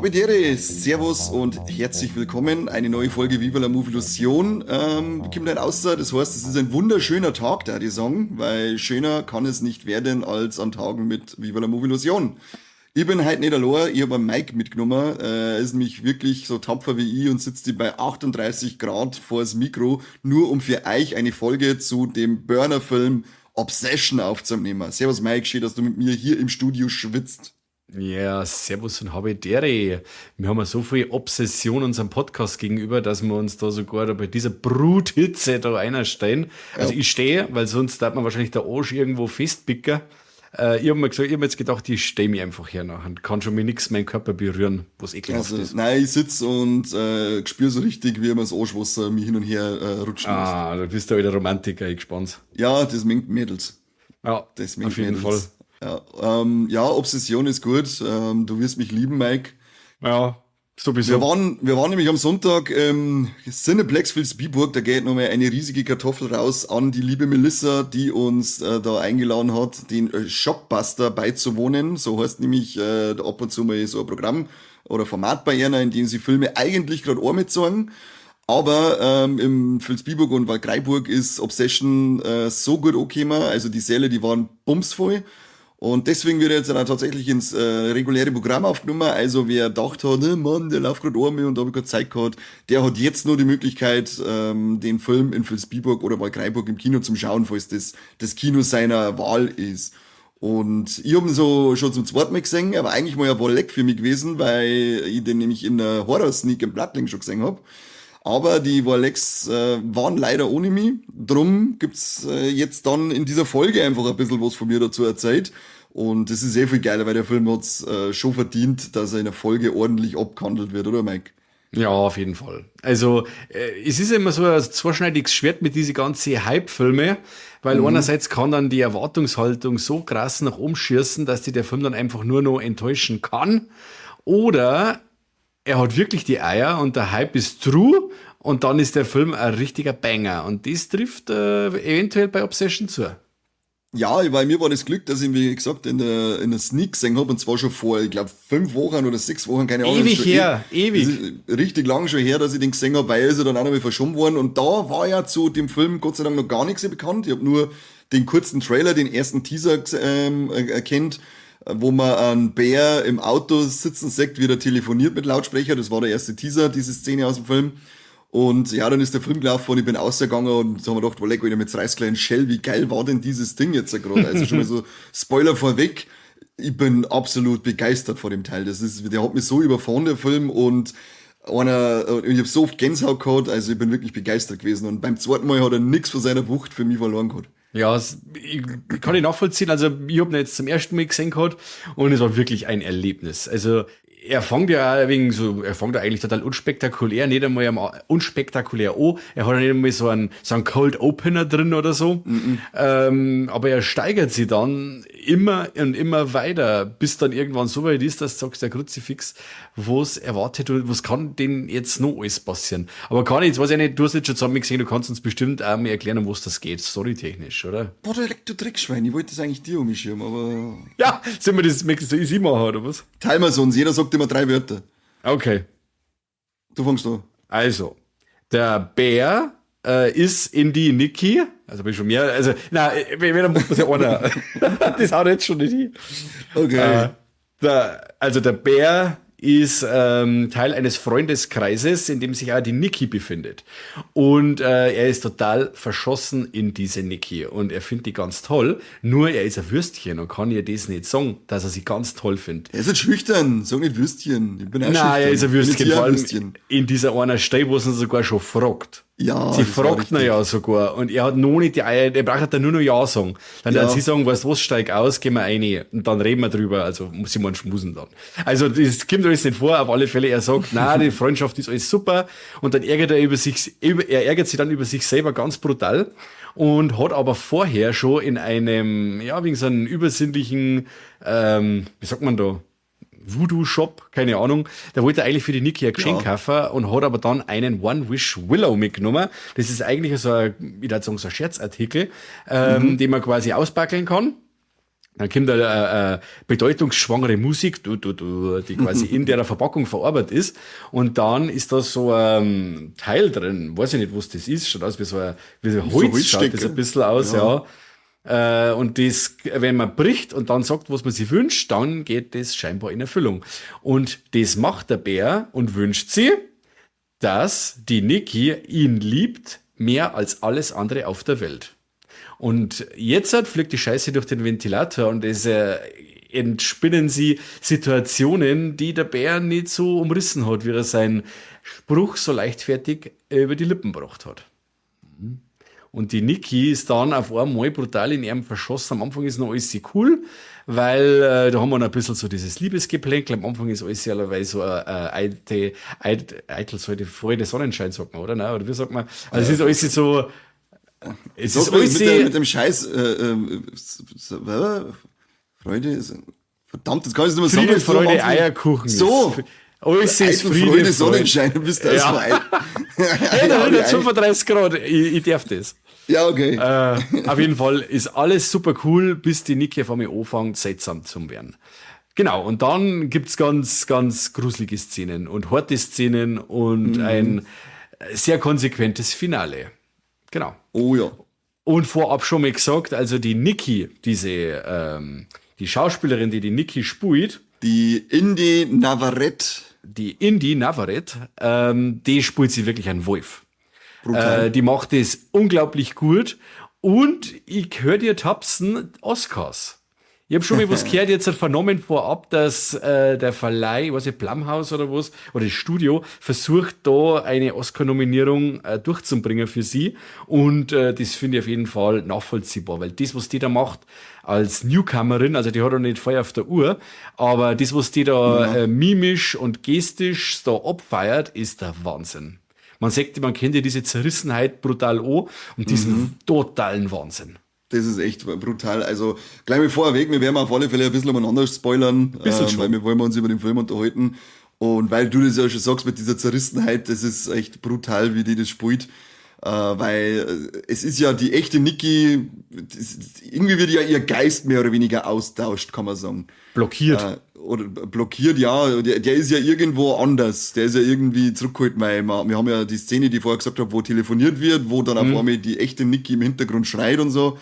Habidere, Servus und herzlich willkommen. Eine neue Folge Viva la Movilusion kommt heute raus. Das heißt, es ist ein wunderschöner Tag, da die sagen, weil schöner kann es nicht werden als an Tagen mit Viva la Movilusion. Ich bin heute nicht allein, ich habe einen Mike mitgenommen. Er ist nämlich wirklich so tapfer wie ich und sitzt hier bei 38 Grad vor das Mikro, nur um für euch eine Folge zu dem Burner-Film Obsession aufzunehmen. Servus Mike, schön, dass du mit mir hier im Studio schwitzt. Ja, servus und habedere. Wir haben ja so viel Obsession unserem Podcast gegenüber, dass wir uns da sogar da bei dieser Bruthitze da einstellen. Also ich stehe, weil sonst darf man wahrscheinlich der Arsch irgendwo festpicken. Ich hab mir gesagt, ich hab mir jetzt gedacht, ich stehe mich einfach her nachher und kann schon mir nix meinen Körper berühren, was ekelhaft ist. Nein, ich sitz und spür so richtig, wie immer das Arschwasser mich hin und her rutschen lässt. Ah, du bist ja wieder Romantiker, ich gespannt. Ja, das mengt Mädels. Ja, Das mengt auf jeden Mädels. Fall. Ja, ja, Obsession ist gut. Du wirst mich lieben, Mike. Ja, sowieso. Wir waren nämlich am Sonntag Cineplex Vilsbiburg, da geht nochmal eine riesige Kartoffel raus an die liebe Melissa, die uns da eingeladen hat, den Shockbuster beizuwohnen. So heißt nämlich ab und zu mal so ein Programm oder Format bei einer, in dem sie Filme eigentlich grad auch mitsagen. Aber im Vilsbiburg und Waldkraiburg ist Obsession so gut angekommen, also die Säle, die waren bumsvoll. Und deswegen wird er jetzt dann tatsächlich ins reguläre Programm aufgenommen. Also wer gedacht hat, ne, Mann, der läuft grad an mir und da hab ich grad Zeit gehabt, der hat jetzt nur die Möglichkeit, den Film in Vilsbiburg oder Waldkraiburg im Kino zum Schauen, falls das Kino seiner Wahl ist. Und ich hab ihn so schon zum zweiten Mal gesehen, aber eigentlich mal ein Wolleck für mich gewesen, weil ich den nämlich in der Horror-Sneak im Plattling schon gesehen hab. Aber die Warlecks waren leider ohne mich. Drum gibt's jetzt dann in dieser Folge einfach ein bisschen was von mir dazu erzählt. Und das ist sehr viel geiler, weil der Film hat's schon verdient, dass er in der Folge ordentlich abgehandelt wird, oder Mike? Ja, auf jeden Fall. Also es ist immer so ein zweischneidiges Schwert mit diesen ganzen Hype-Filmen, weil einerseits kann dann die Erwartungshaltung so krass nach oben schießen, dass dich der Film dann einfach nur noch enttäuschen kann. Oder er hat wirklich die Eier und der Hype ist true und dann ist der Film ein richtiger Banger. Und das trifft eventuell bei Obsession zu. Ja, weil mir war das Glück, dass ich ihn, wie gesagt, in der Sneak gesehen hab, und zwar schon vor, ich glaub, 5 Wochen oder 6 Wochen, keine Ahnung. Ewig her, ewig. Das ist richtig lang schon her, dass ich den gesehen hab, weil er ist ja dann auch noch mal verschoben worden. Und da war ja zu dem Film Gott sei Dank noch gar nichts bekannt. Ich hab nur den kurzen Trailer, den ersten Teaser erkennt, wo man einen Bär im Auto sitzen sieht, wie er telefoniert mit Lautsprecher. Das war der erste Teaser, diese Szene aus dem Film. Und ja, dann ist der Film gelaufen und ich bin rausgegangen und so haben wir gedacht, oh, leck, Alter, mit 30 kleinen Shell, wie geil war denn dieses Ding jetzt gerade? Also schon mal so Spoiler vorweg, ich bin absolut begeistert von dem Teil. Der hat mich so überfahren, der Film, und ich hab so oft Gänsehaut gehabt, also ich bin wirklich begeistert gewesen. Und beim zweiten Mal hat er nix von seiner Wucht für mich verloren gehabt. Ja, ich kann ich nachvollziehen. Also ich hab ihn jetzt zum ersten Mal gesehen gehabt und es war wirklich ein Erlebnis. Also er fängt ja auch wegen so, er fängt ja eigentlich total unspektakulär, nicht einmal am, unspektakulär an. Er hat ja nicht einmal so einen Cold Opener drin oder so. Aber er steigert sich dann immer und immer weiter, bis dann irgendwann so weit ist, dass du sagst, der Kruzifix, was erwartet und was kann denn jetzt noch alles passieren? Aber kann ich, jetzt weiß ich nicht, du hast jetzt schon zusammen gesehen, du kannst uns bestimmt auch mal erklären, um was das geht, storytechnisch, oder? Boah, du Dreckschwein, ich wollte das eigentlich dir umschirmen, aber... Ja, sind wir das, möchtest du ich machen, oder was? Teilen wir es uns, jeder sagt immer 3 Wörter. Okay. Du fängst an. Also, der Bär ist in die Niki, also bin ich schon mehr, also, na, wenn, dann muss man ja einer. Das haut jetzt schon nicht hin. Okay. Der Bär ist Teil eines Freundeskreises, in dem sich auch die Niki befindet. Und er ist total verschossen in diese Niki und er findet die ganz toll, nur er ist ein Würstchen und kann ihr das nicht sagen, dass er sie ganz toll findet. Er ist halt schüchtern, sag nicht Würstchen. Ich bin auch Nein, schüchtern. er ist ein Ich bin Würstchen, jetzt hier vor ein allem Würstchen. in dieser einer Stelle, wo sie ihn sogar schon fragt. Ja, sie das war fragt ihn richtig. ja sogar und er hat noch nicht die Eier, er braucht dann nur noch Ja sagen. Dann wird sie sagen, weißt du was, steig aus, gehen wir rein und dann reden wir drüber, also muss ich mal schmusen dann. Also das kommt alles nicht vor, auf alle Fälle, er sagt, na, die Freundschaft ist alles super und dann ärgert er über sich, über, er ärgert sich dann über sich selber ganz brutal und hat aber vorher schon in einem, ja, wegen so einem übersinnlichen, wie sagt man da, Voodoo-Shop, keine Ahnung. Da wollte er eigentlich für die Niki ein Geschenk kaufen und hat aber dann einen One Wish Willow mitgenommen. Das ist eigentlich so ein, ich würde sagen, so ein Scherzartikel, den man quasi auspackeln kann. Dann kommt da bedeutungsschwangere Musik, du, du, du, die quasi in der Verpackung verarbeitet ist. Und dann ist da so ein Teil drin, weiß ich nicht, was das ist, schaut aus wie so ein Holz, schaut das ein bisschen aus, ja. Und das, wenn man bricht und dann sagt, was man sich wünscht, dann geht das scheinbar in Erfüllung. Und das macht der Bär und wünscht sich, dass die Niki ihn liebt, mehr als alles andere auf der Welt. Und jetzt fliegt die Scheiße durch den Ventilator und es entspinnen sie Situationen, die der Bär nicht so umrissen hat, wie er seinen Spruch so leichtfertig über die Lippen gebracht hat. Und die Niki ist dann auf einmal brutal in ihrem verschossen. Am Anfang ist noch alles cool, weil da haben wir noch ein bisschen so dieses Liebesgeplänkel. Am Anfang ist alles allerweil so eitel, so die Freude Sonnenschein, sagt man, oder? Nein, oder wie sagt man? Also es ist alles so. Es ist alles mit dem Scheiß Freude ist, verdammt, das kann ich nicht mehr sagen. Friede, Freude, Eierkuchen. So. Alles ist Friede, Freude, Sonnenschein, du bist da ja. Hey, da 135 Grad, ich darf das. Ja, okay. Auf jeden Fall ist alles super cool, bis die Niki auf einmal anfängt, seltsam zu werden. Genau, und dann gibt's ganz, ganz gruselige Szenen und harte Szenen und ein sehr konsequentes Finale. Genau. Oh ja. Und vorab schon mal gesagt, also die Niki, diese, die Schauspielerin, die die Niki spielt. Die Inde Navarrette. Die Inde Navarrette, die spielt sie wirklich einen Wolf. Die macht das unglaublich gut. Und ich höre dir tapsen, Oscars. Ich habe schon mal was gehört, jetzt hat vernommen vorab, dass der Verleih, was ich, Blumhouse oder was, oder das Studio, versucht da eine Oscar-Nominierung durchzubringen für sie. Und das finde ich auf jeden Fall nachvollziehbar, weil das, was die da macht als Newcomerin, also die hat auch nicht Feuer auf der Uhr, aber das, was die da mimisch und gestisch da abfeiert, ist der Wahnsinn. Man sagt, man kennt ja diese Zerrissenheit brutal an und diesen totalen Wahnsinn. Das ist echt brutal. Also gleich mal vorweg, wir werden auf alle Fälle ein bisschen umeinander spoilern, weil wir wollen uns über den Film unterhalten. Und weil du das ja schon sagst mit dieser Zerrissenheit, das ist echt brutal, wie die das spielt. Weil es ist ja die echte Niki, irgendwie wird ja ihr Geist mehr oder weniger austauscht, kann man sagen. Blockiert. Oder blockiert, ja. Der ist ja irgendwo anders. Der ist ja irgendwie zurückgeholt, weil wir haben ja die Szene, die ich vorher gesagt habe, wo telefoniert wird, wo dann auf einmal die echte Niki im Hintergrund schreit und so.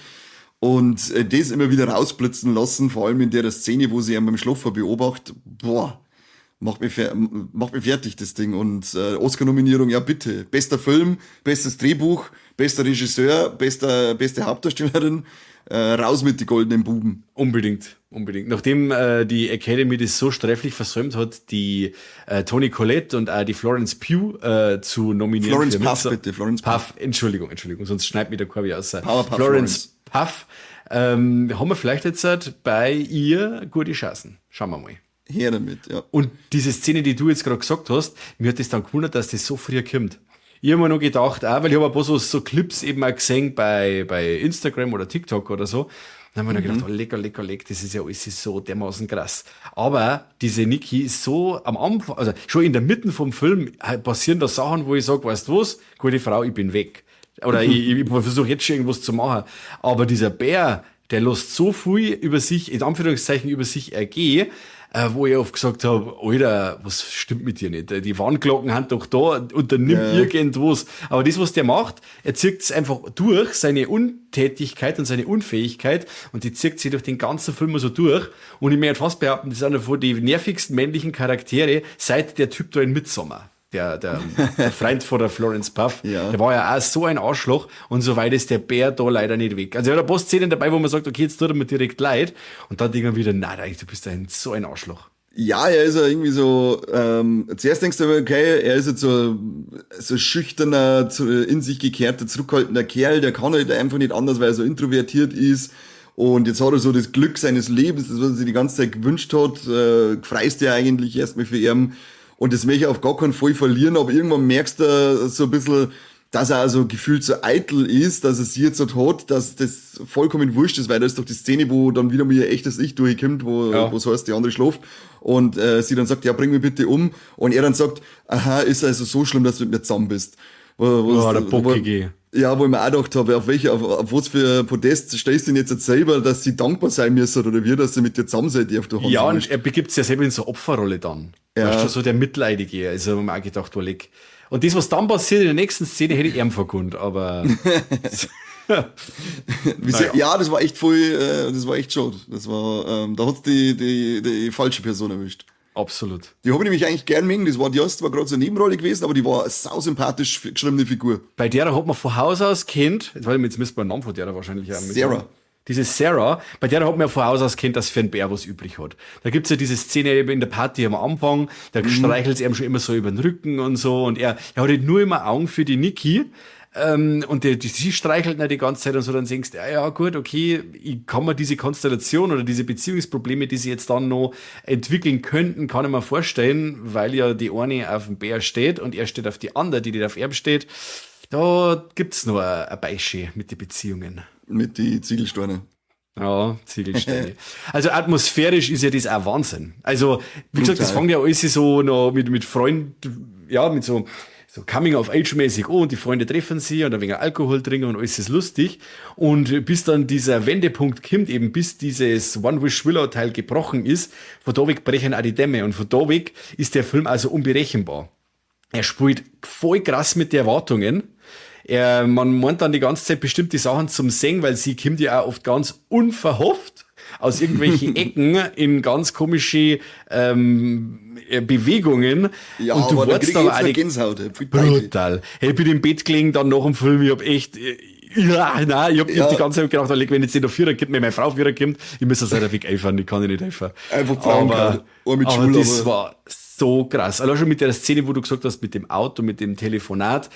Und das immer wieder rausblitzen lassen, vor allem in der Szene, wo sie ihn beim Schlafen beobachtet, boah, macht mich fertig, das Ding. Und Oscar-Nominierung, ja bitte. Bester Film, bestes Drehbuch, bester Regisseur, beste Hauptdarstellerin. Raus mit die goldenen Buben. Unbedingt, unbedingt. Nachdem die Academy das so sträflich versäumt hat, die Toni Collette und auch die Florence Pugh zu nominieren. Florence Puff, bitte. Florence Puff. Entschuldigung, sonst schneidet mir der Corby aus. Powerpuff Florence Puff. Haben wir vielleicht jetzt bei ihr gute Chancen. Schauen wir mal. Her damit, ja. Und diese Szene, die du jetzt gerade gesagt hast, mir hat das dann gewundert, dass das so früh kommt. Ich habe mir noch gedacht, auch, weil ich habe ein paar so Clips eben auch gesehen bei Instagram oder TikTok oder so. Dann haben wir noch gedacht, oh, lecker, lecker, lecker, das ist ja alles so dermaßen krass. Aber diese Niki ist so am Anfang, also schon in der Mitte vom Film passieren da Sachen, wo ich sage, weißt du was, gute Frau, ich bin weg. Oder ich versuche jetzt schon irgendwas zu machen. Aber dieser Bär, der lässt so viel über sich, in Anführungszeichen über sich ergehen, wo ich oft gesagt habe, Alter, was stimmt mit dir nicht? Die Warnglocken sind doch da, unternimm irgendwas. Aber das, was der macht, er zieht es einfach durch, seine Untätigkeit und seine Unfähigkeit, und die zieht sich durch den ganzen Film so durch. Und ich möchte fast behaupten, das ist einer von den nervigsten männlichen Charaktere, seit der Typ da in Midsommar. Der Freund von der Florence Puff, der war ja auch so ein Arschloch, und so weit ist der Bär da leider nicht weg. Also er hat ein paar Szenen dabei, wo man sagt, okay, jetzt tut er mir direkt leid, und dann denkt man wieder, nein, du bist so ein Arschloch. Ja, er ist ja irgendwie so, zuerst denkst du, okay, er ist jetzt so schüchterner, in sich gekehrter, zurückhaltender Kerl, der kann halt einfach nicht anders, weil er so introvertiert ist. Und jetzt hat er so das Glück seines Lebens, das, was er sich die ganze Zeit gewünscht hat, freist er eigentlich erstmal für ihn. Und das möchte ich auf gar keinen Fall verlieren, aber irgendwann merkst du so ein bisschen, dass er also gefühlt so eitel ist, dass er sie jetzt halt hat, dass das vollkommen wurscht ist, weil das ist doch die Szene, wo dann wieder mal ihr echtes Ich durchkommt, wo ja. es heißt, die andere schläft und sie dann sagt, ja, bring mich bitte um und er dann sagt, aha, ist also so schlimm, dass du mit mir zusammen bist. Wo, oh, der Bockige. Ja, wo ich mir auch gedacht habe, auf was für Podest stellst du denn jetzt selber, dass sie dankbar sein müssen oder wie, dass sie mit dir zusammen sein darf, du Ja, und er begibt sich ja selber in so Opferrolle dann. Ja. Weißt du, so der Mitleidige. Also, hab mir auch gedacht, oh, leck. Und das, was dann passiert in der nächsten Szene, hätte ich ihm verkundet, aber. Naja. Ja, das war echt voll, das war echt schade. Das war, da hat's die falsche Person erwischt. Absolut. Die habe ich nämlich eigentlich gern mögen. Das war die erste, war gerade so eine Nebenrolle gewesen, aber die war eine sausympathisch geschriebene Figur. Bei der hat man von Haus aus kennt, jetzt weiß ich, jetzt müsste man den Namen von der wahrscheinlich auch Sarah. Diese Sarah, bei der hat man ja von Haus aus kennt, dass für einen Bär was übrig hat. Da gibt's ja diese Szene eben in der Party am Anfang, da streichelt sie ihm schon immer so über den Rücken und so und er hat halt nur immer Augen für die Niki. Und sie streichelt ihn die ganze Zeit und so, dann denkst du, ja, ja, gut, okay, ich kann mir diese Konstellation oder diese Beziehungsprobleme, die sie jetzt dann noch entwickeln könnten, kann ich mir vorstellen, weil ja die eine auf dem Bär steht und er steht auf die andere, die nicht auf ihm steht. Da gibt's noch ein Beispiel mit den Beziehungen. Mit die Ziegelsteine. Ja, Ziegelsteine. Also atmosphärisch ist ja das auch Wahnsinn. Also, wie gesagt, das fängt ja alles so noch mit Freund, ja, mit so Coming-of-Age-mäßig, oh, und die Freunde treffen sie und ein wenig Alkohol trinken und alles ist lustig. Und bis dann dieser Wendepunkt kommt, eben bis dieses One-Wish-Willow-Teil gebrochen ist, von da weg brechen auch die Dämme. Und von da weg ist der Film also unberechenbar. Er spielt voll krass mit den Erwartungen. Man meint dann die ganze Zeit bestimmte Sachen zum Singen, weil sie kommt ja auch oft ganz unverhofft aus irgendwelchen Ecken in ganz komische Bewegungen. Ja, und du aber da aber auch Gänsehaut. Brutal. Hey, ich bin im Bett gelegen, dann nach dem Film, ich hab echt, ja, nein, ich hab, ja. Ich hab die ganze Zeit gedacht, wenn jetzt nicht noch Vierer kommt, wenn meine Frau Vierer kommt, ich muss das halt weg einfahren, ich kann nicht helfen. Einfach aber, aber das war so krass. Allein schon mit der Szene, wo du gesagt hast, mit dem Auto, mit dem Telefonat.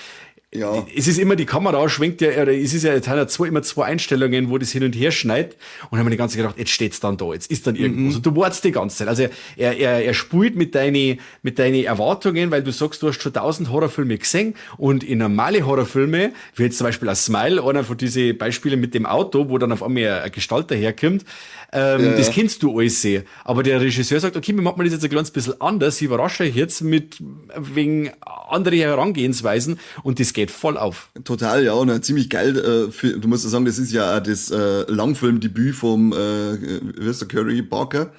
Ja. Es ist immer, die Kamera schwenkt ja, oder es ist ja, jetzt hat immer zwei Einstellungen, wo das hin und her schneit. Und haben wir die ganze Zeit gedacht, jetzt steht's dann da, jetzt ist dann irgendwas. Und du wartest die ganze Zeit. Also er spielt mit deinen Erwartungen, weil du sagst, du hast schon 1000 Horrorfilme gesehen und in normale Horrorfilme, wie jetzt zum Beispiel ein Smile, einer von diesen Beispielen mit dem Auto, wo dann auf einmal eine Gestalt daherkommt, das kennst du alles sehr. Aber der Regisseur sagt, okay, wir machen das jetzt ein kleines bisschen anders, ich überrasche euch jetzt mit wegen andere Herangehensweisen und das geht voll auf. Total, ja, und ziemlich geil. Du musst ja sagen, das ist ja auch das Langfilmdebüt vom wie heißt der, Curry Barker.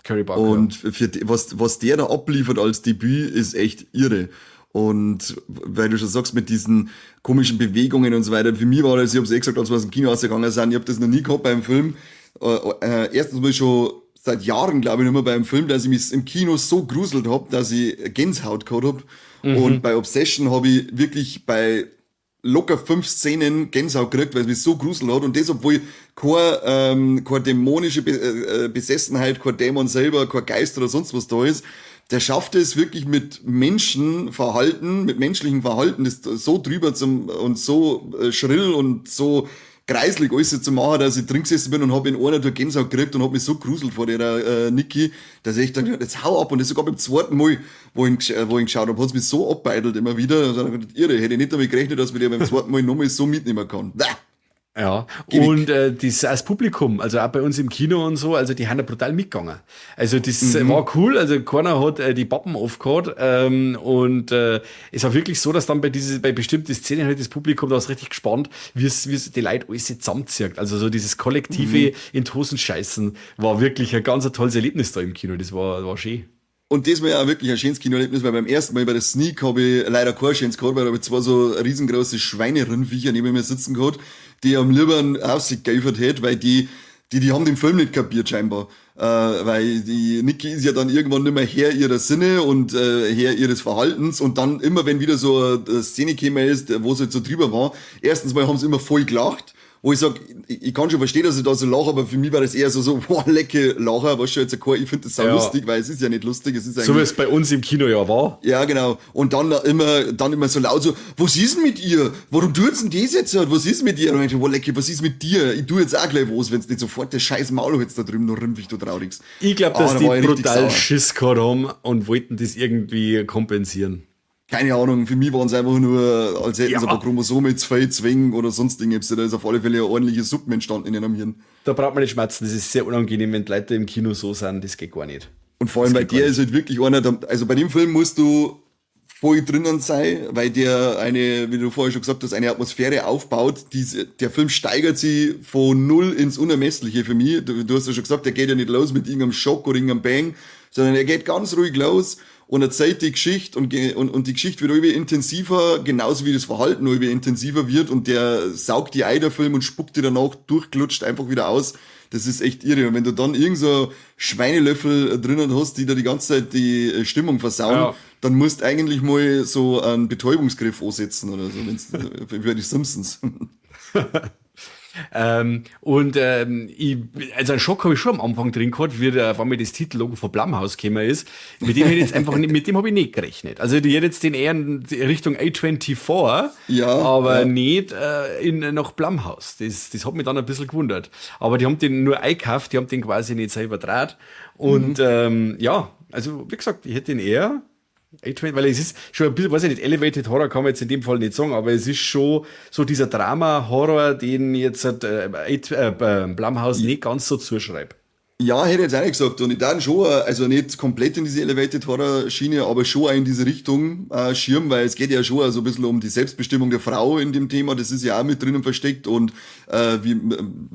Curry Barker. Und ja. Für was der da abliefert als Debüt, ist echt irre. Und weil du schon sagst, mit diesen komischen Bewegungen und so weiter, für mich war das, ich hab's eh gesagt, als wir aus dem Kino rausgegangen sind, ich hab das noch nie gehabt beim Film. Erstens mal schon seit Jahren, glaube ich, nicht mehr beim Film, dass ich mich im Kino so gruselt hab, dass ich Gänsehaut gehabt hab. Mhm. Und bei Obsession habe ich wirklich bei locker 5 Szenen Gänsehaut gekriegt, weil es mich so gruselt hat. Und das, obwohl keine dämonische Besessenheit, kein Dämon selber, kein Geist oder sonst was da ist. Der schafft es wirklich mit Menschenverhalten, mit menschlichem Verhalten, das so drüber zum, und so schrill und so kreislig alles zu machen, dass ich drin gesessen bin und hab in einer Tour Gänsehaut gekriegt und hab mich so gruselt vor der Niki, dass ich echt dachte, jetzt hau ab. Und das sogar beim zweiten Mal, wo ich geschaut hab, hat's mich so abbeidelt immer wieder. Und dann hab ich gedacht, irre, hätte ich nicht damit gerechnet, dass man der beim zweiten Mal nochmal so mitnehmen kann. Bäh. Ja, und das als Publikum, also auch bei uns im Kino und so, also die haben da brutal mitgegangen. Also das war cool, also keiner hat die Pappen aufgehauen, und es war wirklich so, dass dann bei bestimmten Szenen halt das Publikum da ist richtig gespannt, wie es die Leute alles zusammenzieht. Also so dieses kollektive in die Hosen scheißen war wirklich ein ganz tolles Erlebnis da im Kino, das war schön. Und das war ja auch wirklich ein schönes Kinoerlebnis, weil beim ersten Mal bei der Sneak habe ich leider kein schönes gehabt, weil da habe ich zwei so riesengroße Schweinerindviecher neben mir sitzen gehabt, die am liebsten auf sich geifert hätte, weil die haben den Film nicht kapiert scheinbar. Weil die Niki ist ja dann irgendwann nicht mehr Herr ihrer Sinne und Herr ihres Verhaltens und dann immer, wenn wieder so eine Szene gekommen ist, wo es halt so drüber war, erstens mal haben sie immer voll gelacht, wo ich sag, ich kann schon verstehen, dass ich da so lache, aber für mich war das eher so, boah, lecke Lacher, was schon jetzt ich finde das sau lustig, weil es ist ja nicht lustig, es ist eigentlich. So wie es bei uns im Kino ja war. Ja, genau. Und dann immer so laut so, was ist denn mit ihr? Warum tut's denn das jetzt? Was ist mit ihr? Und ich, boah, lecke, was ist mit dir? Ich tu jetzt auch gleich was, wenn's nicht sofort das scheiß Maul jetzt da drüben noch rümpfig, du traurigst. Ich glaube, dass die brutal Schiss gehabt haben und wollten das irgendwie kompensieren. Keine Ahnung, für mich waren es einfach nur, als hätten sie ein paar Chromosome zu viel zwingen oder sonst Dinge. Da ist auf alle Fälle eine ordentliche Suppe entstanden in ihrem Hirn. Da braucht man nicht schmerzen, das ist sehr unangenehm, wenn die Leute im Kino so sind, das geht gar nicht. Und vor allem bei der ist halt wirklich einer, also bei dem Film musst du voll drinnen sein, weil der eine, wie du vorher schon gesagt hast, eine Atmosphäre aufbaut. Der Film steigert sie von null ins Unermessliche für mich. Du hast ja schon gesagt, der geht ja nicht los mit irgendeinem Schock oder irgendeinem Bang, sondern er geht ganz ruhig los und erzählt die Geschichte und die Geschichte wird irgendwie intensiver, genauso wie das Verhalten irgendwie intensiver wird und der saugt die Ei, der Film, und spuckt die danach durchglutscht einfach wieder aus. Das ist echt irre. Und wenn du dann irgend so Schweinelöffel drinnen hast, die da die ganze Zeit die Stimmung versauen, dann musst du eigentlich mal so einen Betäubungsgriff ansetzen oder so, wenn's, wie bei die Simpsons. Und also einen Schock habe ich schon am Anfang drin gehabt, wie der, auf einmal das Titellogo von Blumhouse gekommen ist. Mit dem hätte ich jetzt einfach nicht, mit dem habe ich nicht gerechnet. Also die hätte jetzt den eher in Richtung A24, aber nicht nach Blumhouse. Das hat mich dann ein bisschen gewundert. Aber die haben den nur eingekauft, die haben den quasi nicht selber draht. Und ja, also wie gesagt, ich hätte den eher A24, weil es ist schon ein bisschen, weiß ich nicht, Elevated Horror kann man jetzt in dem Fall nicht sagen, aber es ist schon so dieser Drama-Horror, den jetzt Blumhouse nicht ganz so zuschreibt. Ja, hätte ich jetzt auch nicht gesagt. Und ich dann schon, also nicht komplett in diese Elevated Horror Schiene, aber schon auch in diese Richtung Schirm, weil es geht ja schon so ein bisschen um die Selbstbestimmung der Frau in dem Thema, das ist ja auch mit drinnen versteckt und wie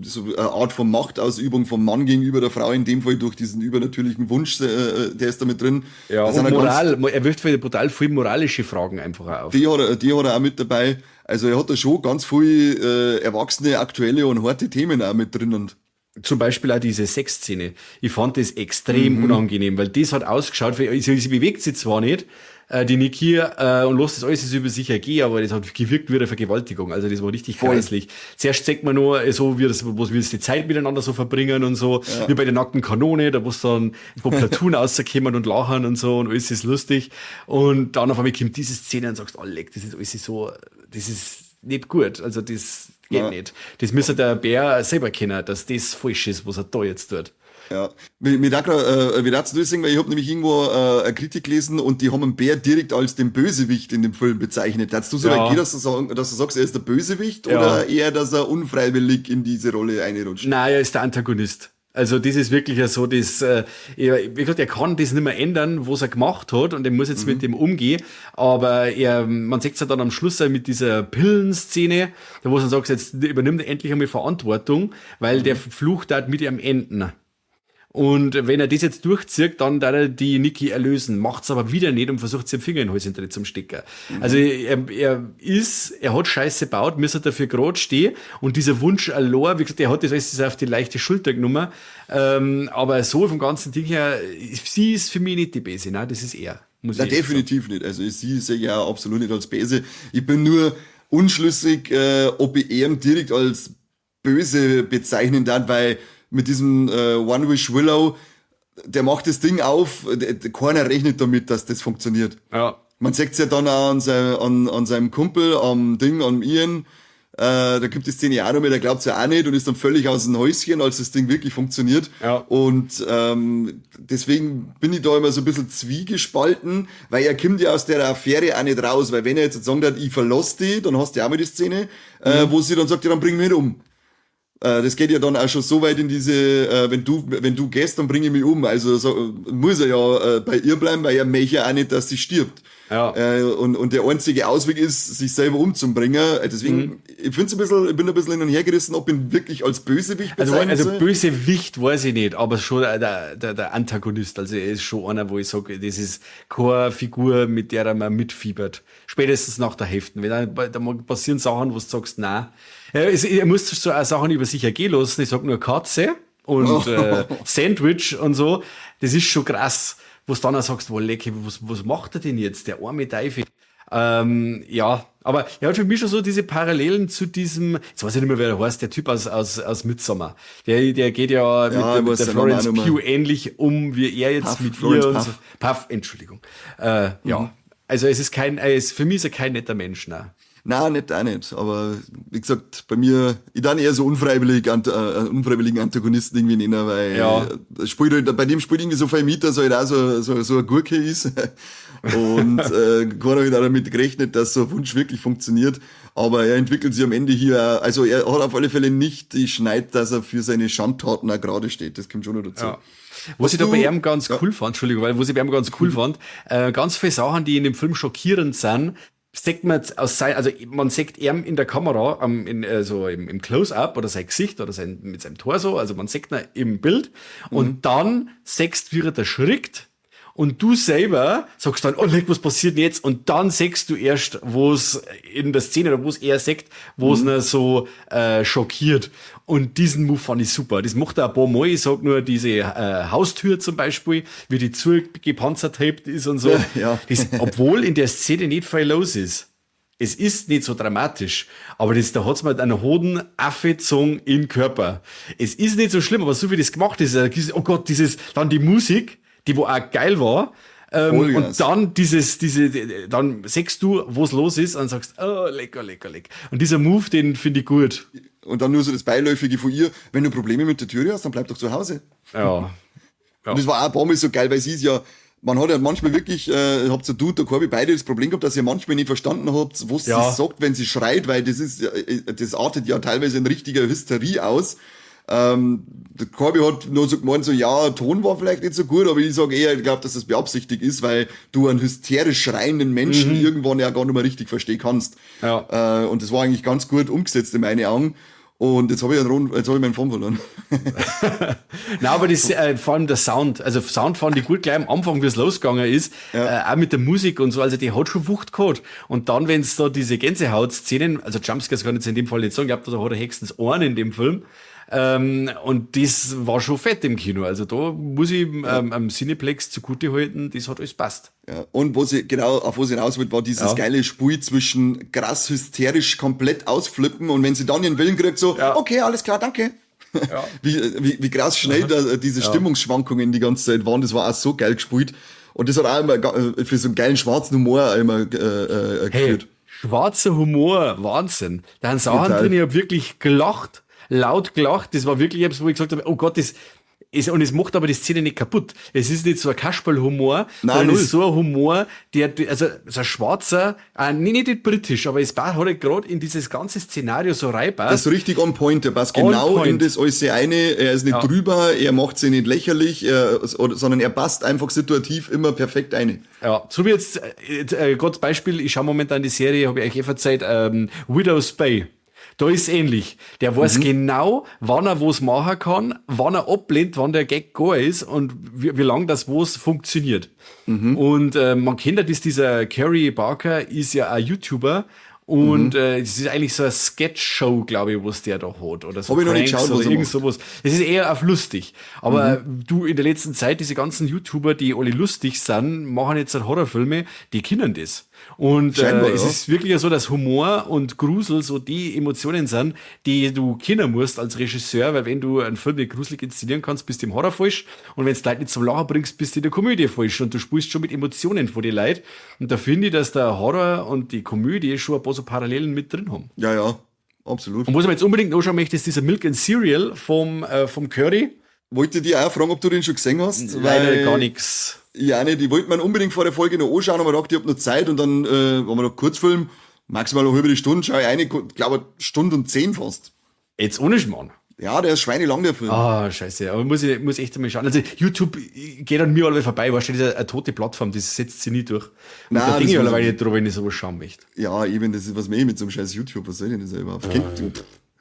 so eine Art von Machtausübung vom Mann gegenüber der Frau, in dem Fall durch diesen übernatürlichen Wunsch, der ist da mit drin. Ja, und Moral, er wirft brutal viel moralische Fragen einfach auch auf. Die hat er auch mit dabei. Also er hat da schon ganz viel erwachsene, aktuelle und harte Themen auch mit drinnen. Zum Beispiel auch diese Sexszene. Ich fand das extrem unangenehm, weil das hat ausgeschaut, sie bewegt sich zwar nicht, die Niki, und lässt das alles über sich ergehen, aber das hat gewirkt wie eine Vergewaltigung. Also das war richtig grässlich. Zuerst zeigt man nur so, wie das, wo wir die Zeit miteinander so verbringen und so, wie bei der nackten Kanone, da wo es dann wo Platoon rauskommen und lachen und so und alles ist lustig. Und dann auf einmal kommt diese Szene und sagst, oh leck, das ist alles so, das ist nicht gut. Also das geht nicht. Das müsste der Bär selber kennen, dass das falsch ist, was er da jetzt tut. Ja, mir da grad, wie dazu durchsehen, weil ich habe nämlich irgendwo eine Kritik gelesen und die haben einen Bär direkt als den Bösewicht in dem Film bezeichnet. Darfst du so weit gehen, dass du sagst, er ist der Bösewicht oder eher, dass er unfreiwillig in diese Rolle einrutscht? Nein, er ist der Antagonist. Also das ist wirklich ja so, dass, wie gesagt, er kann das nicht mehr ändern, was er gemacht hat, und er muss jetzt mit dem umgehen. Aber man sieht es ja dann am Schluss auch mit dieser Pillenszene, da wo er dann sagt, jetzt übernimmt er endlich einmal Verantwortung, weil der Fluch da mit ihm enden. Und wenn er das jetzt durchzieht, dann darf er die Niki erlösen, macht's aber wieder nicht und versucht, sich den Finger in den Hals hinter zum Stecken. Also er hat Scheiße gebaut, müsste dafür gerade stehen und dieser Wunsch allein, wie gesagt, er hat das alles auf die leichte Schulter genommen, aber so vom ganzen Ding her, sie ist für mich nicht die Böse, nein, das ist er. Muss ich definitiv nicht. Also sie sehe ich ja absolut nicht als Böse. Ich bin nur unschlüssig, ob ich ihn direkt als böse bezeichnen darf, weil mit diesem One Wish Willow, der macht das Ding auf, keiner rechnet damit, dass das funktioniert. Man sieht's ja dann auch an seinem Kumpel, am Ding, am Ian, da gibt es Szene auch noch mehr, der glaubt's ja auch nicht und ist dann völlig aus dem Häuschen, als das Ding wirklich funktioniert. Und deswegen bin ich da immer so ein bisschen zwiegespalten, weil er kommt ja aus der Affäre auch nicht raus, weil wenn er jetzt sagen hat, ich verlass die, dann hast du ja auch mal die Szene, wo sie dann sagt, ja, dann bring mich nicht um. Das geht ja dann auch schon so weit in diese, wenn du gehst, dann bringe ich mich um. Also so, muss er ja bei ihr bleiben, weil er möchte ja auch nicht, dass sie stirbt. Und der einzige Ausweg ist, sich selber umzubringen. Deswegen, ich find's ein bisschen, ich bin ein bisschen hin und her gerissen, ob ihn wirklich als Bösewicht bezeichnen Also soll. Bösewicht weiß ich nicht, aber schon der Antagonist. Also er ist schon einer, wo ich sage, das ist keine Figur, mit der man mitfiebert. Spätestens nach der Hälfte. Wenn dann, da passieren Sachen, wo du sagst, na, er muss so auch Sachen über sich ergehen lassen. Ich sag nur Katze und Sandwich und so. Das ist schon krass, wo du dann auch sagst, wo leck, was macht er denn jetzt, der arme Teufel? Ja, aber er hat für mich schon so diese Parallelen zu diesem, jetzt weiß ich nicht mehr, wer der heißt, der Typ aus Midsommar. Der geht ja mit der Florence Pugh ähnlich um, wie er jetzt Puff, mit Florence ihr und Puff. so. Puff, Entschuldigung. Ja. Also es ist kein, es, für mich ist er kein netter Mensch, ne. Nein, nicht, auch nicht. Aber wie gesagt, bei mir, ich dann eher so unfreiwilligen Antagonisten irgendwie nennen, weil spielt halt, bei dem spielt irgendwie so viel mit, dass er halt auch so eine Gurke ist. Und keiner hat auch damit gerechnet, dass so ein Wunsch wirklich funktioniert. Aber er entwickelt sich am Ende hier, auch, also er hat auf alle Fälle nicht die Schneid, dass er für seine Schandtaten auch gerade steht. Das kommt schon noch dazu. Ja. Was ich da bei ihm ganz cool fand, Entschuldigung, weil was ich bei ihm ganz cool fand, ganz viele Sachen, die in dem Film schockierend sind, sieht man jetzt aus sein, also man sieht ihm in der Kamera, so im Close-Up oder sein Gesicht oder sein, mit seinem Torso, also man sieht ihn im Bild und dann siehst du, wie er da schrickt und du selber sagst dann, oh, leck, was passiert denn jetzt? Und dann siehst du erst, wo es in der Szene oder wo es er sagt, wo es ihn so schockiert. Und diesen Move fand ich super. Das macht er ein paar Mal. Ich sag nur diese Haustür zum Beispiel, wie die zugepanzertaped ist und so. Das, obwohl in der Szene nicht viel los ist. Es ist nicht so dramatisch, aber das, da hat's mir einen Hoden aufgezogen im Körper. Es ist nicht so schlimm, aber so wie das gemacht ist, oh Gott, dieses, dann die Musik, die wo auch geil war, Vollgas. und dann dann siehst du, wo's los ist und sagst, oh, lecker, lecker, lecker. Und dieser Move, den finde ich gut. Und dann nur so das Beiläufige von ihr, wenn du Probleme mit der Türe hast, dann bleib doch zu Hause. Und das war auch ein paar Mal so geil, weil sie ist ja, man hat ja manchmal wirklich, habt ihr du und der Corby beide das Problem gehabt, dass ihr manchmal nicht verstanden habt, was sie sagt, wenn sie schreit, weil das ist, das artet ja teilweise in richtiger Hysterie aus. Der Corby hat nur so gemeint, so, ja, Ton war vielleicht nicht so gut, aber ich sag eher, ich glaub, dass das beabsichtigt ist, weil du einen hysterisch schreienden Menschen irgendwann ja gar nicht mehr richtig verstehen kannst. Und das war eigentlich ganz gut umgesetzt in meine Augen. Und jetzt hab ich einen Rund, jetzt hab ich meinen Faden verloren. Nein, aber das, vor allem der Sound, also Sound fand ich gut, gleich am Anfang, wie es losgegangen ist, auch mit der Musik und so, also die hat schon Wucht gehabt. Und dann, wenn's da diese Gänsehaut-Szenen, also Jumpscares kann ich jetzt in dem Fall nicht sagen, ich glaub, da hat er höchstens einen in dem Film. Und das war schon fett im Kino. Also da muss ich am Cineplex zugute halten, das hat alles passt. Ja, und wo sie, genau, auf wo sie raus wollte, war dieses geile Spiel zwischen krass hysterisch komplett ausflippen und wenn sie dann ihren Willen kriegt, so, okay, alles klar, danke. Wie krass schnell da diese Stimmungsschwankungen die ganze Zeit waren, das war auch so geil gespielt. Und das hat auch immer für so einen geilen schwarzen Humor auch immer Hey, geführt. schwarzer Humor, Wahnsinn. Da haben Sachen drin, ich hab wirklich gelacht, laut gelacht. Das war wirklich etwas, wo ich gesagt habe, oh Gott, das ist, und es macht aber die Szene nicht kaputt. Es ist nicht so ein Kasperl-Humor, Nein, sondern es null. ist so ein Humor, der, also so ein schwarzer, nee, nicht britisch, aber es hat halt grad in dieses ganze Szenario so reinpasst. Das ist richtig on point, der passt On genau in point. das alles eine, er ist nicht drüber, er macht sich nicht lächerlich, sondern er passt einfach situativ immer perfekt ein. Ja, so wie jetzt, Gott Beispiel, ich schaue momentan die Serie, hab ich euch eh verzeiht, Widow's Bay. Da ist ähnlich. Der weiß genau, wann er was machen kann, wann er ablehnt, wann der Gag gar ist und wie lang das was funktioniert. Und man kennt ja das, dieser Curry Barker ist ja ein YouTuber und es ist eigentlich so eine Sketch-Show, glaube ich, was der da hat. Oder so Hab ich noch nicht Pranks geschaut, oder was er irgend macht. sowas. Es ist eher auf lustig. Aber du, in der letzten Zeit, diese ganzen YouTuber, die alle lustig sind, machen jetzt halt Horrorfilme, die kennen das. Und Scheinbar, es ja. ist wirklich so, dass Humor und Grusel so die Emotionen sind, die du kennen musst als Regisseur, weil wenn du einen Film nicht gruselig inszenieren kannst, bist du im Horror falsch. Und wenn du Leute nicht zum Lachen bringst, bist du in der Komödie falsch. Und du spielst schon mit Emotionen vor die Leute. Und da finde ich, dass der Horror und die Komödie schon ein paar so Parallelen mit drin haben. Ja, ja, absolut. Und was ich mir jetzt unbedingt anschauen möchte, ist dieser Milk and Cereal vom Curry. Wollte dich auch fragen, ob du den schon gesehen hast? Leider weil gar nix. Ja, nicht. Ich wollte mir unbedingt vor der Folge noch anschauen, aber ich dachte, ich hab noch Zeit und dann haben wir noch Kurzfilm, maximal noch über die Stunde, schau ich eine, glaube eine Stunde und 10 fast. Jetzt ohne Schmarrn. Ja, der ist schweinelang, der Film. Ah, scheiße. Aber muss ich echt einmal schauen. Also YouTube geht an mir alle vorbei, weißt du, das ist eine tote Plattform, das setzt sich nie durch. Und Nein, da denke das ich muss alleweil ich nicht drüber, wenn ich sowas schauen möchte. Ja, eben, das ist was mir mit so einem scheiß YouTube, was soll denn das überhaupt? Kennt du?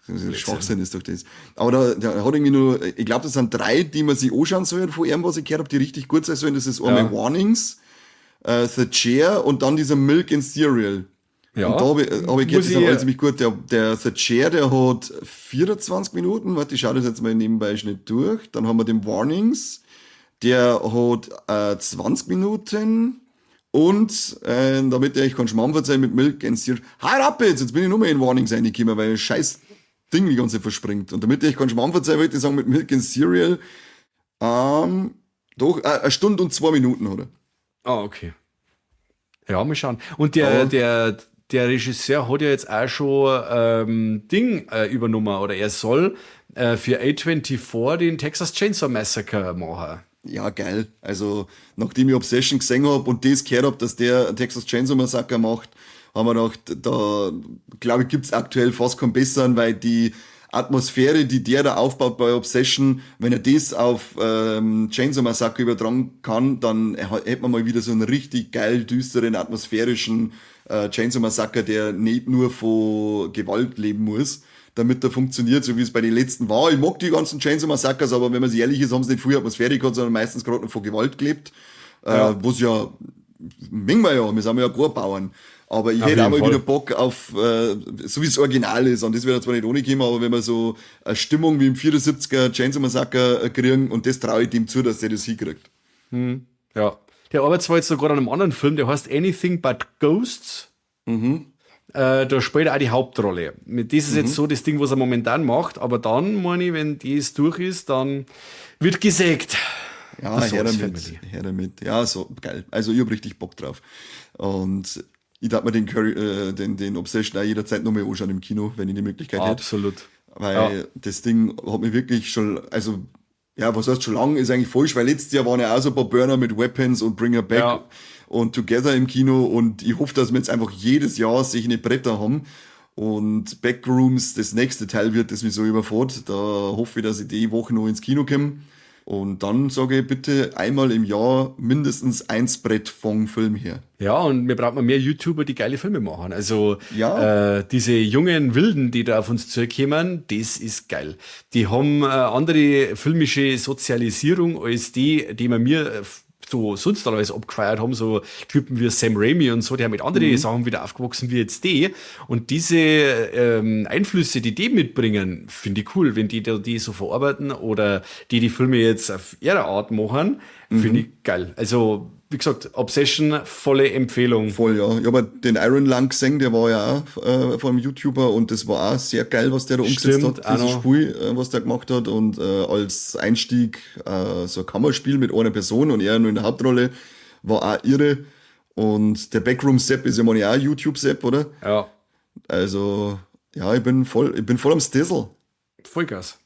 Das ist Schwachsinn ist doch das. Aber da hat irgendwie nur, ich glaub, das sind 3, die man sich anschauen soll von ihm, was ich gehört hab, die richtig gut sein sollen. Das ist einmal Warnings, The Chair und dann dieser Milk and Cereal. Und da hab ich gehört, Muss die sind ich alle ziemlich gut. Der The Chair, der hat 24 Minuten. Warte, ich schau das jetzt mal nebenbei schnell durch. Dann haben wir den Warnings. Der hat 20 Minuten. Und damit ich keinen Schmarrn verzeihe mit Milk and Cereal. Hör ab jetzt! Jetzt bin ich nur mehr in Warnings reingekommen, weil scheiß Ding die ganze Zeit verspringt. Und damit ich keinen Schmarrn verzeihe, wollte ich sagen, mit Milk and Cereal, doch, 1 Stunde und 2 Minuten, oder? Ah, okay. Ja, mal schauen. Und Der Regisseur hat ja jetzt auch schon Ding übernommen oder er soll für A24 den Texas Chainsaw Massacre machen. Ja, geil. Also, nachdem ich Obsession gesehen hab und das gehört hab, dass der Texas Chainsaw Massacre macht, haben wir gedacht, da, glaube ich, gibt's aktuell fast keinen besseren, weil die Atmosphäre, die der da aufbaut bei Obsession, wenn er das auf Chainsaw Massacre übertragen kann, dann hätte man mal wieder so einen richtig geil düsteren, atmosphärischen Chainsaw Massacre, der nicht nur von Gewalt leben muss, damit er funktioniert, so wie es bei den letzten war. Ich mag die ganzen Chainsaw Massacres, aber wenn man sich ehrlich ist, haben sie nicht viel Atmosphäre gehabt, sondern meistens gerade noch von Gewalt gelebt. Was ja, mengen wir ja, wir sind ja gar Bauern. Aber ich Auf hätte auch jeden mal Fall. wieder Bock auf, so wie es Original ist, und das wird zwar nicht ohne kommen, aber wenn wir so eine Stimmung wie im 74er Chainsaw Massacre kriegen, und das traue ich dem zu, dass der das hinkriegt. Ja. Der arbeitet zwar jetzt noch gerade an einem anderen Film, der heißt Anything But Ghosts. Da spielt er auch die Hauptrolle. Das ist jetzt so das Ding, was er momentan macht, aber dann, meine ich, wenn das durch ist, dann wird gesägt. Ja, Das her Souls damit, Family. her damit. Ja, so geil. Also ich hab richtig Bock drauf. Und ich darf mir den Curry, den Obsession auch jederzeit nochmal anschauen im Kino, wenn ich die Möglichkeit hätte. Absolut. Weil das Ding hat mich wirklich schon, also, ja, was heißt schon lang, ist eigentlich falsch, weil letztes Jahr waren ja auch so ein paar Burner mit Weapons und Bring Her Back und Together im Kino und ich hoffe, dass wir jetzt einfach jedes Jahr sich eine Bretter haben und Backrooms das nächste Teil wird, das mich so überfährt. Da hoffe ich, dass ich die Woche noch ins Kino komme. Und dann sage ich bitte einmal im Jahr mindestens eins Brett vom Film her. Ja, und wir brauchen mehr YouTuber, die geile Filme machen. Also diese jungen Wilden, die da auf uns zukommen, das ist geil. Die haben andere filmische Sozialisierung als die, die wir mir so sonst alles abgefeiert haben, so Typen wie Sam Raimi und so, die haben mit anderen Sachen wieder aufgewachsen wie jetzt die. Und diese Einflüsse, die die mitbringen, finde ich cool, wenn die die so verarbeiten oder die die Filme jetzt auf ihre Art machen, finde ich geil. Also, wie gesagt, Obsession, volle Empfehlung. Voll, ja. Ich habe den Iron Lung gesehen, der war ja auch von einem YouTuber und das war auch sehr geil, was der da umgesetzt Stimmt, hat, dieses auch noch. Spiel, was der gemacht hat. Und als Einstieg so ein Kammerspiel mit einer Person und er nur in der Hauptrolle, war auch irre. Und der Backroom Sepp ist ja mal auch YouTube-Sepp, oder? Ja. Also, ja, ich bin voll am Stissel. Vollgas.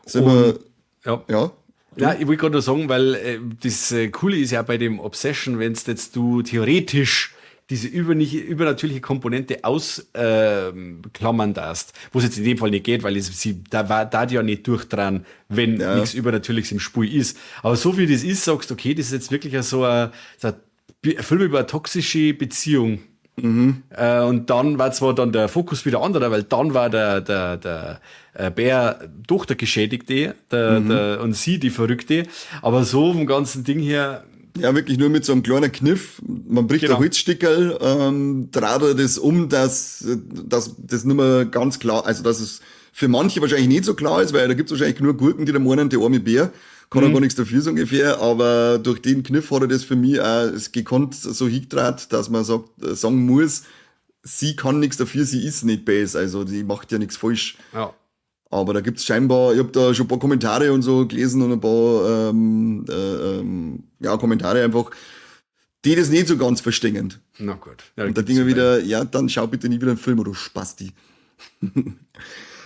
Sind wir, Ja. Ja. Ja, ich wollte gerade nur sagen, weil das Coole ist ja bei dem Obsession, wenn jetzt du theoretisch diese übernatürliche Komponente ausklammern darfst, wo es jetzt in dem Fall nicht geht, weil es, sie da war da ja nicht durchdran, wenn nichts Übernatürliches im Spiel ist. Aber so wie das ist, sagst du, okay, das ist jetzt wirklich so ein Film über eine toxische Beziehung. Und dann war zwar dann der Fokus wieder anderer, weil dann war der Bär doch der Geschädigte und sie die Verrückte. Aber so vom ganzen Ding her. Ja, wirklich nur mit so einem kleinen Kniff. Man bricht ein Holzstickerl, dreht er das um, dass das nicht mehr ganz klar, also dass es für manche wahrscheinlich nicht so klar ist, weil da gibt's wahrscheinlich nur Gurken, die da meinen, die arme Bär kann er gar nichts dafür, so ungefähr, aber durch den Kniff hat er das für mich auch es gekonnt so hingedraht, dass man sagen muss, sie kann nichts dafür, sie ist nicht böse, also die macht ja nichts falsch. Aber da gibt's scheinbar, ich hab da schon ein paar Kommentare und so gelesen und ein paar ja, Kommentare einfach, die das nicht so ganz verstehen. Na gut. Ja, und da gibt's denke ich mir ja. wieder, ja, dann schau bitte nie wieder einen Film, du Spasti.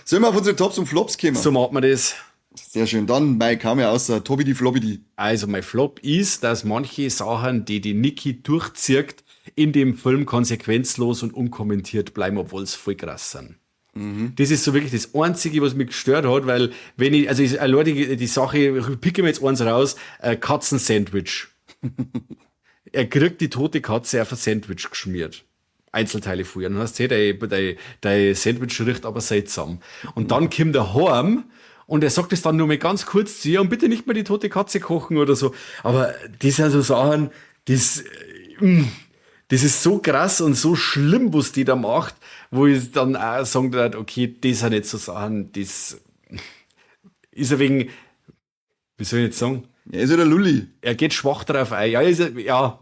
Sollen wir auf unsere Tops und Flops kommen? So macht man das. Sehr schön. Dann, Mike, kam ja außer Tobi die Floppy die. Also mein Flop ist, dass manche Sachen, die die Niki durchzieht, in dem Film konsequenzlos und unkommentiert bleiben, obwohl es voll krass sind. Das ist so wirklich das Einzige, was mich gestört hat, weil wenn ich, also ich, allein die Sache, ich picke mir jetzt eins raus, Katzensandwich. Er kriegt die tote Katze auf ein Sandwich geschmiert. Einzelteile früher. Dann hast du, hey, dein Sandwich riecht aber seltsam. Und dann kommt er heim und er sagt es dann nur mal ganz kurz zu ihr und bitte nicht mehr die tote Katze kochen oder so. Aber das sind so Sachen, das ist so krass und so schlimm, was die da macht, wo ich dann auch sagen würde, okay, das sind nicht so Sachen, das ist ein wenig, wie soll ich jetzt sagen? Er ist ja der Lulli. Er geht schwach darauf ein. Ja, ist er, ja,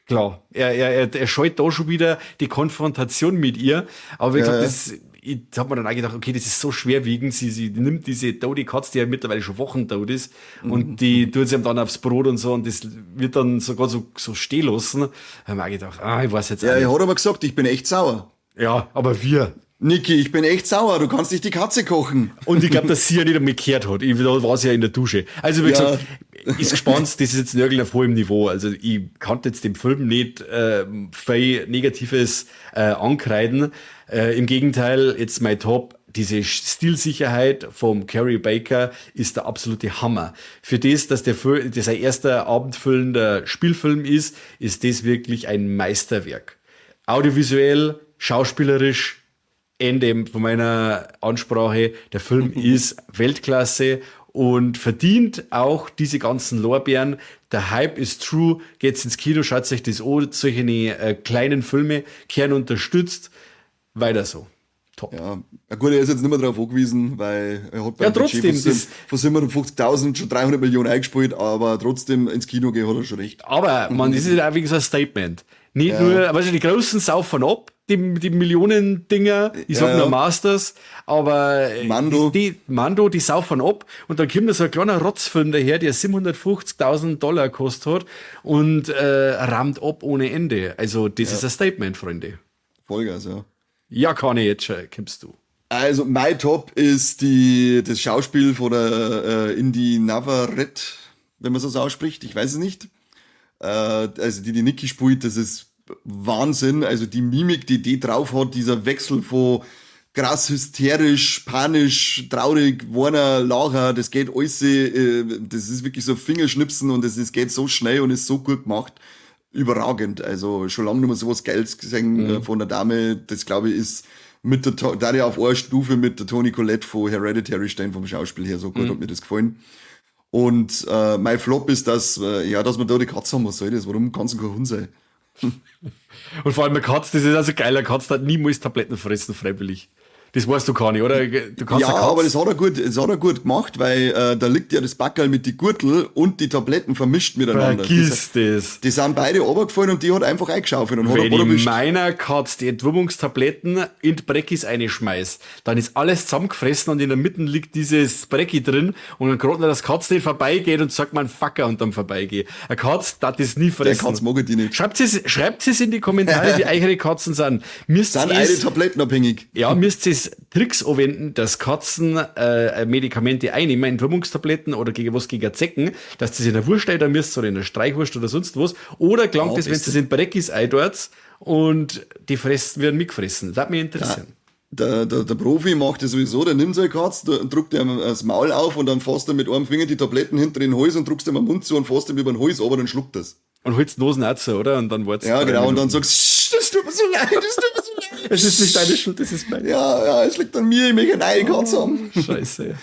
klar. Er scheut da schon wieder die Konfrontation mit ihr. Aber wie gesagt, das Ich hab mir dann auch gedacht, okay, das ist so schwerwiegend. Sie nimmt diese tote Katze, die ja mittlerweile schon Wochen tot ist, und die tut sie ihm dann aufs Brot und so, und das wird dann sogar so stehen lassen. Da hab ich mir auch gedacht, ah, ich weiß jetzt Ja, auch er nicht. hat aber gesagt, ich bin echt sauer. Ja, aber wir. Niki, ich bin echt sauer, du kannst nicht die Katze kochen. Und ich glaub, dass sie ja nicht einmal gehört hat. Da war sie ja in der Dusche. Also, wie gesagt, ist gespannt, das ist jetzt nirgends auf hohem Niveau. Also, ich kann jetzt dem Film nicht viel Negatives ankreiden. Im Gegenteil, jetzt mein Top, diese Stilsicherheit vom Carey Baker ist der absolute Hammer. Für das, dass der Film, das sein erster abendfüllender Spielfilm ist, ist das wirklich ein Meisterwerk. Audiovisuell, schauspielerisch, Ende von meiner Ansprache. Der Film ist Weltklasse und verdient auch diese ganzen Lorbeeren. Der Hype ist true. Geht's ins Kino, schaut euch das an. Solche kleinen Filme kehren unterstützt. Weiter so. Top. Ja, na gut, er ist jetzt nicht mehr drauf angewiesen, weil er hat beim Ja, trotzdem, Budget das von 750.000 schon 300 Millionen eingespielt, aber trotzdem ins Kino gehen hat er schon recht. Aber, man, das ist ja auch wirklich so ein Statement. Nicht nur, weißt du, die Großen saufen ab, die Millionen-Dinger, ich sag nur Masters, aber Mando. Die Mando, die saufen ab und dann kommt da so ein kleiner Rotzfilm daher, der 750.000 Dollar gekostet hat und rammt ab ohne Ende. Also das ist ein Statement, Freunde. Vollgas, ja. Ja, kann ich jetzt schon, kommst du. Also mein Top ist das Schauspiel von der Inde Navarrette, wenn man so ausspricht, ich weiß es nicht. Also die Niki spielt, das ist Wahnsinn. Also die Mimik, die die drauf hat, dieser Wechsel von krass hysterisch, panisch, traurig, Warner, Lacher, das geht alles, das ist wirklich so Fingerschnipsen und das geht so schnell und ist so gut gemacht. Überragend. Also schon lange nicht mehr sowas Geiles gesehen, von der Dame. Das glaube ich ist mit der da die auf einer Stufe mit der Toni Collette von Hereditary stehen vom Schauspiel her. So gut hat mir das gefallen. Und mein Flop ist, dass wir da die Katze haben. Was soll das? Warum kann's denn kein Hund sein? Und vor allem eine Katze, das ist also geil, eine Katze hat niemals Tabletten fressen, freiwillig. Das weißt du gar nicht, oder? Du kannst Ja, eine Katze aber das hat er gut gemacht, weil da liegt ja das Backerl mit die Gurtel und die Tabletten vermischt miteinander. Vergiss das. Die sind beide runtergefallen und die hat einfach eingeschaufelt und hat Wenn ein paar ich erwischt. meiner Katze die Entwurmungstabletten in die Breckis einschmeiß, dann ist alles zusammengefressen und in der Mitte liegt dieses Brecki drin und dann gerade noch das Katze nicht vorbeigeht und sagt man Fucker und dann vorbeigeht. Eine Katze darf das nie Der fressen. Katze mag ich die nicht. Schreibt es in die Kommentare, wie eure Katzen sind. Müsst Sind ihr's alle tablettenabhängig. Ja, müsst ihr Tricks anwenden, dass Katzen Medikamente einnehmen, Entwurmungstabletten oder gegen was gegen Zecken, dass das in der Wurst einnehmen müsst oder in der Streichwurst oder sonst was. Oder gelangt Ja, das, wenn beste. es in Breckis eintut und die fressen, werden mitgefressen. Das würde mich interessieren. Ja, der Profi macht das sowieso, der nimmt seine Katze, der drückt ihm das Maul auf und dann fasst er mit einem Finger die Tabletten hinter den Hals und drückst ihm am Mund zu und fasst ihm über den Hals, aber dann schluckt das. Und holst die Nosen auch zu, oder? Und dann wartest Ja, du drei genau, und dann Minuten. sagst du, das tut mir so leid, das tut mir so leid. Es ist nicht deine Schuld, das ist meine. Ja, ja, es liegt an mir, ich möchte eine neue Katze haben. Scheiße.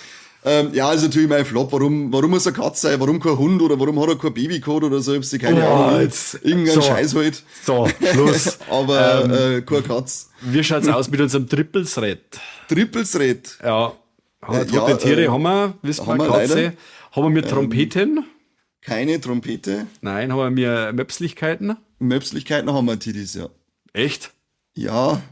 Ja, ist natürlich mein Flop. Warum muss eine Katze sein? Warum kein Hund? Oder warum hat er kein Baby gehabt oder so? Ich hab keine Oh, Ahnung. jetzt. Irgendein So. Scheiß halt. So, Schluss. Aber keine Katze. Wie schaut's aus mit unserem Trippelsrett? Trippelsrett? Ja. Haben wir tote Ja, Tiere haben wir, wissen haben wir, wir Katze. leider. Haben wir mit Trompeten? Keine Trompete. Nein, haben wir Möpslichkeiten? Möpslichkeiten haben wir, Tidis, ja. Echt? Ja,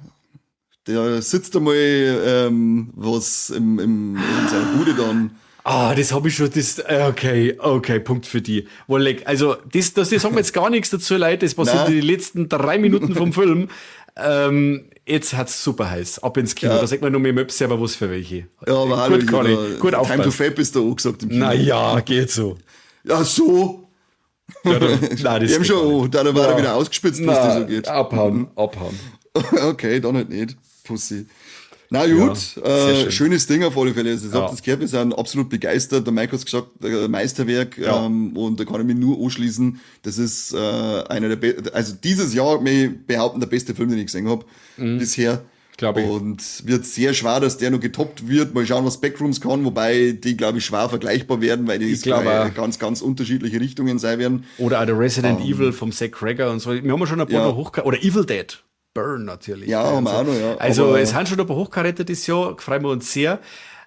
der sitzt einmal was in seiner Bude dann. Ah, das hab ich schon, das, okay, okay, Punkt für die. Wollek, also, das sagen wir jetzt gar nichts dazu, Leute, das passiert Nein. in den letzten 3 Minuten vom Film. Jetzt hat's super heiß, ab ins Kino, Ja. Da sagt man nur mehr Möpse, aber was für welche. Ja, aber hallo, Gut, Conny, da, gut Time to aufpassen. Fab ist da angesagt im Kino. Na ja, geht so. Ja, so. Ja, da, nein, das Die haben geht schon, gar nicht. oh, da war er wieder ausgespitzt, was das so geht. Abhauen, abhauen. Okay, dann halt nicht. Pussy. Na gut, Ja, sehr schön. schönes Ding auf alle Fälle. Also, ich hab Ja. das gehört, wir sind absolut begeistert. Der Mike hat's gesagt, Meisterwerk, Ja. und da kann ich mich nur anschließen. Das ist einer der also dieses Jahr, mir behaupten, der beste Film, den ich gesehen hab, bisher. Glaub ich. Und wird sehr schwer, dass der noch getoppt wird. Mal schauen, was Backrooms kann, wobei die, glaub ich, schwer vergleichbar werden, weil die Ich glaub gleich auch. ganz, ganz unterschiedliche Richtungen sein werden. Oder auch der Resident Evil vom Zach Cregger und so. Wir haben ja schon ein paar Ja. noch hochge-, oder Evil Dead Burn natürlich. Ja, haben wir auch noch, ja. Also, Aber es haben schon ein paar hochkarätet dieses Jahr, freuen wir uns sehr.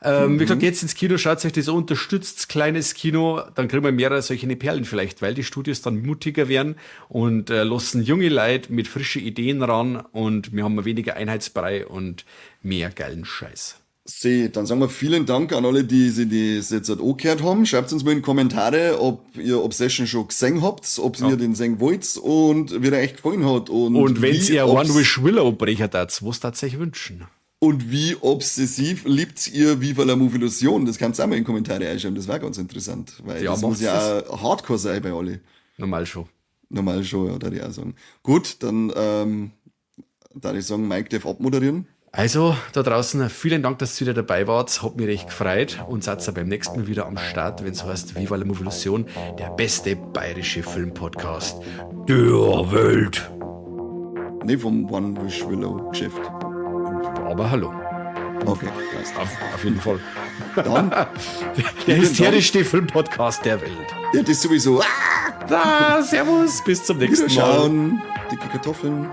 Wie gesagt, jetzt ins Kino, schaut euch das an, unterstützt kleines Kino, dann kriegen wir mehrere solche Perlen vielleicht, weil die Studios dann mutiger werden und lassen junge Leute mit frischen Ideen ran und wir haben weniger Einheitsbrei und mehr geilen Scheiß. Seh, dann sagen wir vielen Dank an alle, die sich das jetzt halt angehört haben. Schreibt uns mal in die Kommentare, ob ihr Obsession schon gesehen habt, ob ihr den sehen wollt und wie der euch gefallen hat. Und wenn ihr One Wish Willow brecher tat, was tat euch wünschen? Und wie obsessiv liebt ihr Viva la Movilusion? Das kannst du auch mal in die Kommentare einschreiben, das war ganz interessant, weil Ja, das muss macht's ja auch Hardcore sein bei alle. Normal schon. Normal schon, ja, da ich auch sagen. Gut, dann da ich sagen, Mike darf abmoderieren. Also, da draußen, vielen Dank, dass ihr wieder dabei wart. Hat mich recht gefreut und seid ihr beim nächsten Mal wieder am Start, wenn's heißt Viva la Movilusion, der beste bayerische Filmpodcast der Welt. Ne, vom One Wish Willow Geschäft. Aber hallo. Okay, passt. Auf jeden Fall. Dann Der vielen hysterischste Filmpodcast der Welt. Ja, das sowieso. Ah! Da, servus, bis zum nächsten Mal. Wiederschauen. Dicke Kartoffeln.